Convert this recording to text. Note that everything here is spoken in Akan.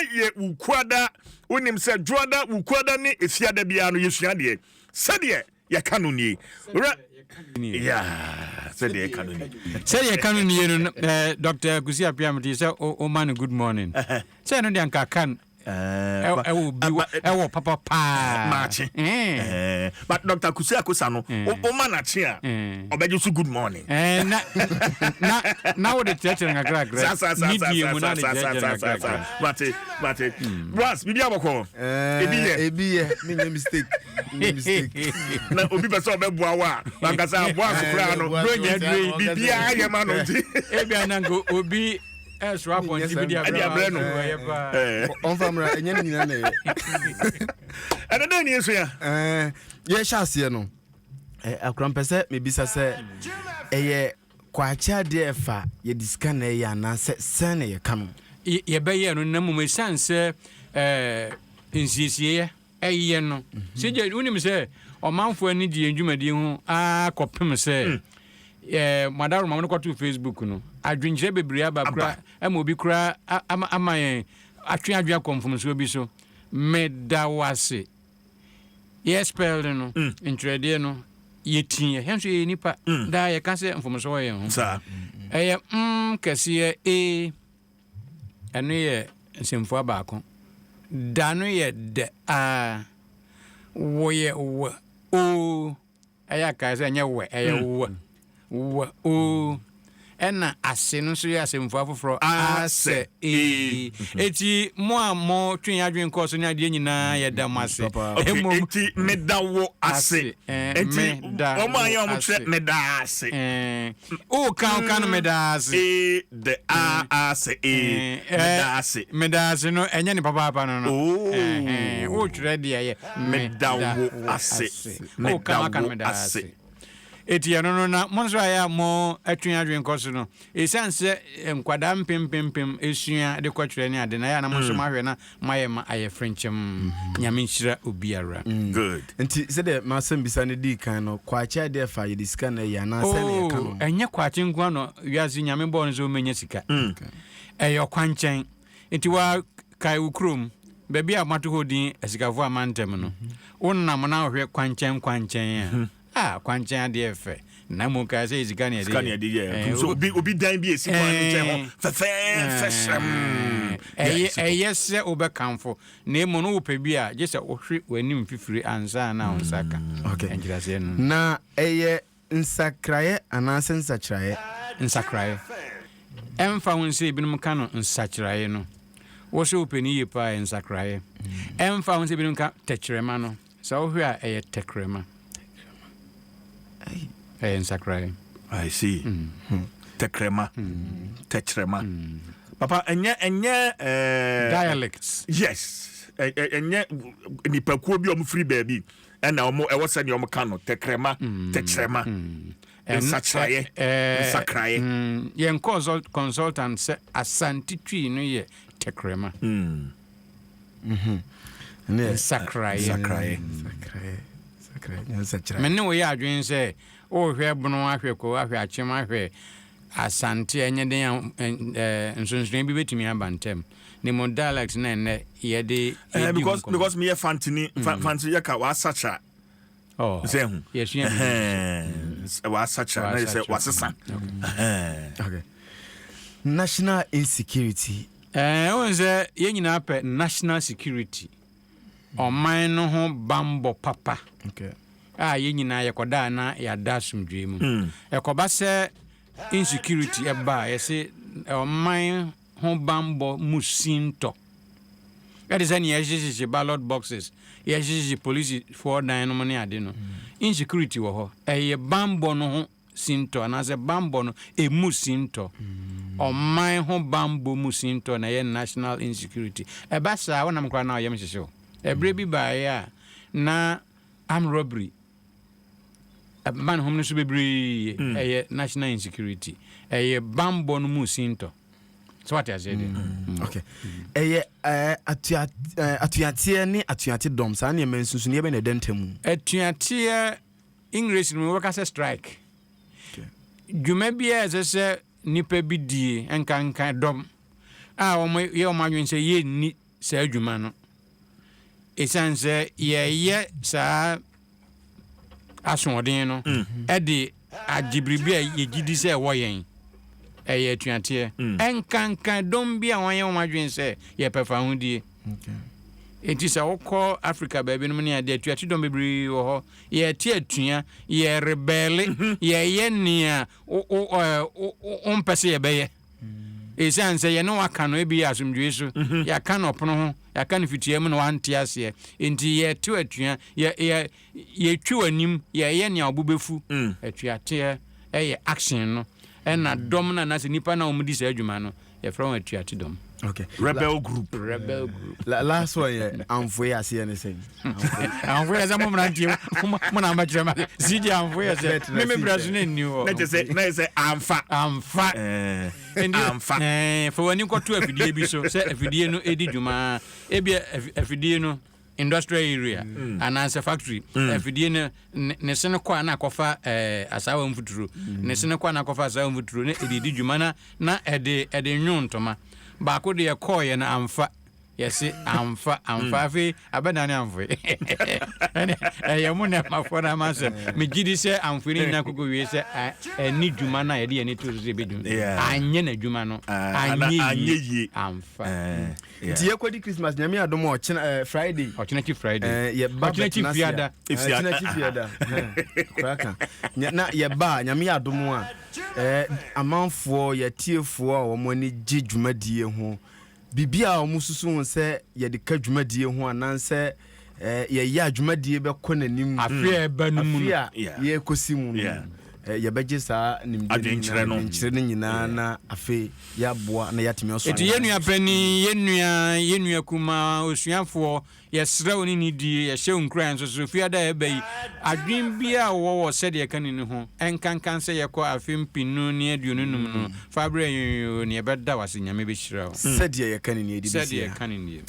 Ɛnɛ yɛ Wukuada. Wonim sɛ Dwoada, Wukuada ne Efiada biara no yɛsua adeɛ. Sɛdeɛ yɛka no nie. Wura Yeah, sɛdeɛ yɛka no nie. Sɛdeɛ yɛka no nie no, eh, Dr. Kusi Appiah mete sɛ woma no good morning. Sɛ ɛno deɛ anka kan ɛwɔ bi ɛwɔ papa paa. Maakye. But Dr. Kusi Akosa no, woma n'akye a, ɔbɛgye so good morning. Na na na wode kyerɛkyerɛ nkakrakra. Ne die mu na de kyerɛkyerɛ nkakrakra. Mate, mate. Bras, biribi abɔkɔ. Ebi yɛ. Ebi yɛ, menyɛ mistake. Menyɛ mistake. Na obi pɛ sɛ ɔbɛboa wo a, wankasa aboa so koraa no. Biribiara yɛ ma no nti. Ebi ananko obi ɛso apɔnkye bi de abrɛ no. Ɔmfa mmra, ɛnyɛ ne nyinaa na ɛyɛ. Ɛnɛ dɛn ne yɛsua? Yɛhyɛ aseɛ no, akora mpɛ sɛ mebisa sɛ ɛyɛ kwakye adeɛ ɛfa yɛde sika na ɛyɛ anaasɛ sɛn na yɛka no? Yɛbɛyɛ no na mmom ɛsiane sɛ nsiesieɛ ɛyɛ no sɛ gye wonim sɛ ɔmanfoɔ ani gye yɛn dwumadie ho ara kɔpem sɛ madaroma mo no kɔtoo Facebook no, adwenkyerɛ bebree aba kora ama obi kora ama yɛn atwe adwene akɔ mfomsoɔ bi so. Meda wo ase. Yɛ spell no, ntwerɛdeɛ no, yɛti yɛ nso yɛyɛ nipa. Daa yɛka sɛ mfomsoɔ wɔ yɛn ho. Ɛyɛ mm kɛseɛ e, ɛno yɛ nsɛmfua baako. Da no yɛ dɛ a, wo yɛ w o. Ɛyɛ a kae sɛ ɛnyɛ wɛ, ɛyɛ w, w o. Ɛna ase no nso yɛ asɛmfua foforɔ, a sɛ e. Eti mo a mo twe yɛn adwene kɔɔ so ne adeɛ nyinaa yɛda mo ase. Okay, Mmom, enti meda wo ase. Ase, eh, Enti meda wɔn a yɛ wo wɔn kyerɛ ase. meda ase. Eh, woka woka no meda ase. E de a a se e meda ase. Meda ase no ɛnyɛ ne papaapa no no. Oh. Eh, eh, wotwerɛ deɛ yɛ Meda wo ase. Woka Meda waka no wo meda ase. ase. Eti ɛno no na mo nso ayɛ a mo atwe adwene kɔ so no, esiane sɛ nkwadaa mpempempem esua de kɔtwerɛ ne ade na ɛyɛ a na mo nso moahwɛ na moayɛ ma ayɛ frenkyɛm. Nyame nhyira obiara. Good. Nti sɛdeɛ m'asɛmbisa no dii kan no, kwakye adeɛ fa yɛde sika na ɛyɛ anaa sɛn na yɛka Oh, no? ɛnyɛ kwakye nko ara na wiase Nyame bɔɔ no sɛ ɔmmɛnya sika. Ɛyɛ ɔkwankyɛn. Nti wa kae wo kurom, baabi a moato hɔ din Asikafoɔ Amantam no, wonam na wohwɛ kwankyɛn kwankyɛn a, Ah, kwankyɛn adeɛ yɛ fɛ. Na mmom kae sɛ yɛ sika na yɛde yɛ. Sika na yɛde yɛ. Eh, So obi obi dan bi esi kwan no nkyɛn hɔ fɛfɛɛfɛ hyerɛmm. Ɛyɛ ɛyɛ sɛ wobɛkamfo, na mmom no wopɛ bi a, gye sɛ wohwe w'anim fifire ansa na wo nsa aka. Okay. Nkyerɛaseɛ no. Na ɛyɛ nsakraeɛ anaasɛ nsakyeraeɛ? Nsakraeɛ. Ɛmfa ho sɛ ebinom ka no nsakyeraeɛ no, wo sɛ wopɛ no yie paa ɛyɛ nsakraeɛ. Ɛmfa ho sɛ ebinom ka tɛkyerɛma no, Sɛ wohwɛ a ɛyɛ tɛkrɛma. Ɛyɛ nsakraeɛ. I see. Tɛkrɛma. Tɛkyerɛma. Papa ɛnyɛ ɛnyɛ ɛɛ. Dialects. Yes. Ɛnyɛ nipakuo bi a wɔn firi baabi ɛna wɔn ɛwɔ sɛdeɛ wɔn ka no tɛkrɛma tɛkyerɛma nsakyeraeɛ nsakraeɛ. Yɛn consultant sɛ Asante Twi no yɛ tɛkrɛma. Nsakraeɛ. Me ne wo yɛ adwene sɛ worehwɛ Bono ahwɛ Ko ahwɛ Akyem ahwɛ Asante a ɛnyɛ den a nsonsonoeɛ bi bɛtumi aba ntam. Na mmom dialect na ɛnnɛ yɛde Eh, yɛdi ho because nkɔmmɔ. because meyɛ fantini fa fanti yɛ ka wasakyera Oh, sɛ hu yɛsua biribi. Ɛhɛn, wasakyera na yɛ sɛ Wasakyera. wasesa Ɛhɛn. Okay. National insecurity. Ɛɛ, wohu sɛ yɛn nyinaa pɛ national security, ɔman no ho bammɔ papa Okay. a yɛn nyinaa yɛkɔda a na yɛada asomdwoe mu. Ɛkɔba sɛ insecurity ɛba a, yɛse ɔman ho bammɔ mu sintɔ. Ɛte sɛ nea yɛhyehyehye ballot boxes, yɛhyehyehye polisifoɔ dan nom ne ade no. Insecurity wɔ hɔ. Ɛyɛ bammɔ no ho sintɔ anaasɛ bammɔ no ɛmu sintɔ. Ɔman ho bammɔ mu sintɔ na ɛyɛ national insecurity. Ɛba saa a, wonam koraa na ɔyam hyehye wo. Ɛberɛ bi baeɛ a na armed robbery ɛba ne ho no so bebree, ɛyɛ national insecurity. Ɛyɛ bammɔ no mu sintɔ. So wate aseɛ deɛ? Okay. Ɛyɛ atua atuateɛ ne atuate dɔm, saa nneɛma nsunsuneɛ bɛn na ɛda ntam? Atuateɛ English no mu wɔbɛka sɛ strike. Dwuma bi a ɛsɛ sɛ nnipa bi die, nkanka dɔm a wɔyɛ wɔn adwene sɛ yɛnni saa adwuma no. Ɛsiane sɛ yɛyɛ saa asoɔden no de agye biribi a yɛgye di sɛ ɛwɔ yɛn, ɛyɛ atuateɛ. Ɛnkanka dɔm bi a wɔayɛ wɔn adwene sɛ yɛpɛ fahodie. Enti sɛ wokɔ Afrika baabinom ne adeɛ, atuate dɔm bebree wɔ hɔ. Yɛte atua, yɛrebɛɛle, yɛyɛ nea wompɛ sɛ yɛbɛyɛ. Esiane sɛ yɛne wo aka no ebia asomdwoe so, yɛaka no ɔpono ho, yɛaka no fitia mu na woante aseɛ nti, yɛtew atua, yɛ, yɛ, yɛtwi w'anim, yɛyɛ nea wo bo bɛfu. Atuateɛ yɛ action no, ɛna dɔm no anaasɛ nnipa no a wɔdi saa adwuma no, yɛfrɛ wɔn atuate dɔm. Okay. Rebel group. Rebel group. La, last one yɛ amfoe aseɛ ne sɛn? Amfoe yɛ sɛ mo mmeranteɛ mo na mobɛkyerɛ ma CJ amfoe yɛ sɛ me me brɛ so na nni hɔ. Na kyerɛ sɛ na yɛ sɛ amfa. Amfa. Amfa. Fa w'ani kɔto afidie bi so sɛ afidie no ɛdi dwuma. Ebia afidie no industrial area mm. anaasɛ factory mm. afidie no ne se no kɔ a na akɔfa eh, asaawa mfuturo mm. ne se no kɔ a na akɔfa asaawa mfuturo na ɛde di dwuma na na ɛde ɛde nwo ntoma baako deɛ kɔɔyɛ no amfa yɛse amfa amfa mm. afei abɛdane amfoe ɛne ɛyɛ mo na ɛmafoɔ no ama sɛ megye di sɛ amfoe no nyina kɔkɔ wie sɛ ɛne dwuma no a yɛde yɛne to so sɛ ɛbɛdwuma anyɛ n'adwuma no anyɛ yie amfa eh. Nti yɛkɔdi Christmas nyame adom a ɔkyena eh, Friday. Ɔkyena kyi Friday. Eh, yɛba ɔkyena kyi fiada. Ɔkyena kyi fiada. Kora ka. Na yɛba a nyame yɛ adom a eh, amanfoɔ yɛtiefoɔ a wɔn ani gye dwumadie ho biribi a wɔn susu ho sɛ yɛde ka dwumadie ho anaasɛ eh, yɛyɛ a dwumadie bɛkɔ n'anim. Afe a ɛba no mu no. Afe a yɛrekɔsi mu no. Yɛbɛgye saa nimdeɛ no nyinaa, adwenkyerɛ no nyinaa na afei yɛaboa na yɛatumi asɔ. Enti yɛn nua panin, yɛn nua, yɛn nua kumaa, osuafoɔ, yɛsrɛ wo ne nidie, yɛhyɛ wo nkuran nso so, Fiada a ɛreba yi, adwene biara a wowɔ wɔ sɛdeɛ ɛka ne no ho, ɛnkanka sɛ yɛkɔ afe mpenu ne 25 no, fa brɛ yɛn oo, na yɛbɛda wo ase, Nyame bɛhyira wo. Sɛdeɛ yɛka ne nie de bɛsi Sɛdeɛ ha. yɛka ne nie.